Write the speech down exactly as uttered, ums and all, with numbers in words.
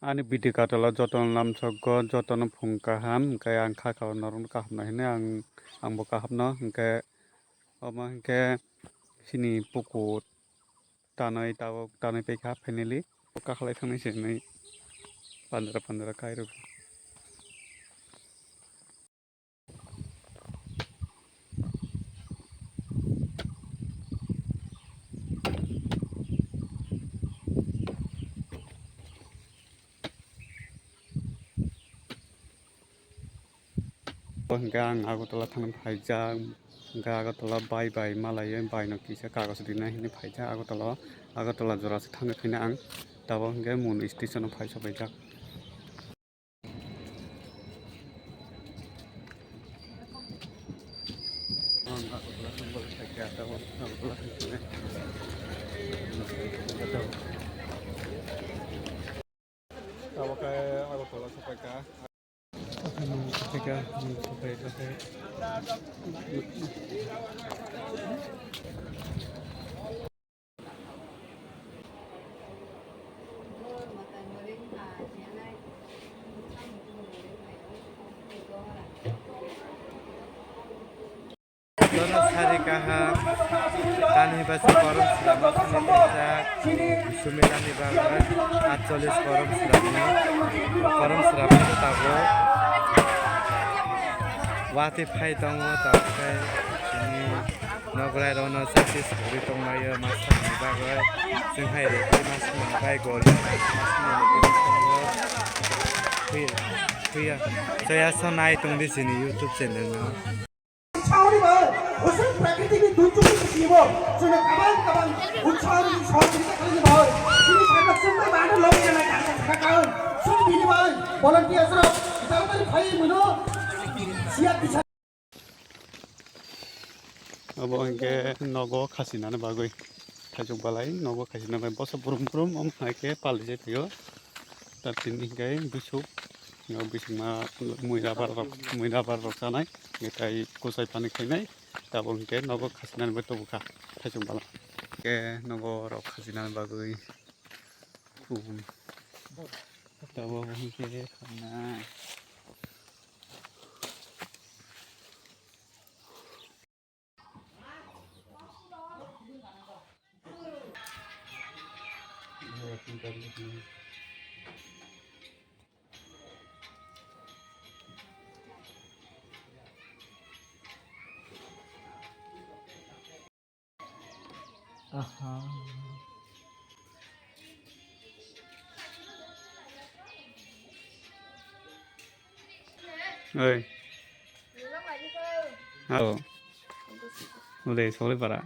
Ani video katalo jotono lamsokgo, jotono phung kaham, hwnkhe ang kha kha norokno kaham nai hwnwi ang, angbo kahamno, hwnkhe omo hwnkhe chini puku tanwi tabuk tanwi paikha finally, o kakhlai thangnaise hinwi pandra pandra kairok. Hwnkhe ang Agartala thangna phaijak, hwnkhe Agartala bai bai malaiwi baino kisa kagoj rinai hinwi phaijak Agartala o. Agartala jorase thangwi khaina ang tabuk hwnkhe Munu station o phai sopaijak. Abo khe Agartala sopaikha. Sopaikha, sopaikha. Jono sari kaham, tani basi korom sramo thani phaijak, sumilani bagwi atchollis korom sramo, korom sramo tabuk. Watwi phai tongo, tabuk khe tini nograi rokno justice rwgwi tonglaio, masa ni bagwi chwng hai rwgwi masa ni bagwi gori, masa ni bagwi tongo. Huya, huya, soya so nai tongdi chini YouTube channel no. Sauri bai, usung prakriti ni dunjuk ni kisi bo, chwngno kabang kabang utsah ni sohojogita khlaini bai, chini sarno chwngno bano logi jana kasa saka kaun, sung bini bai, volunteers rok, jabari phai mano, siya kisa. Obo hwnkhe nogo khasinani bagwi. Thaichuk balai nogo khaisina bai boso brum brum om hai khe pali jai phaio. Ta tini hwnkhe bisuk, o bisukma mui rabar rok, mui rabar rok chanai, hwnkhe tai kuchai pani khainai, tabuk hwnkhe nogo khasinani bai tubukha thaichuk balai. Hwnkhe nogo rok khasinani bagwi khum. Tabuk hwnkhe khainai. Aha. Oi. Abo. Ode soli para.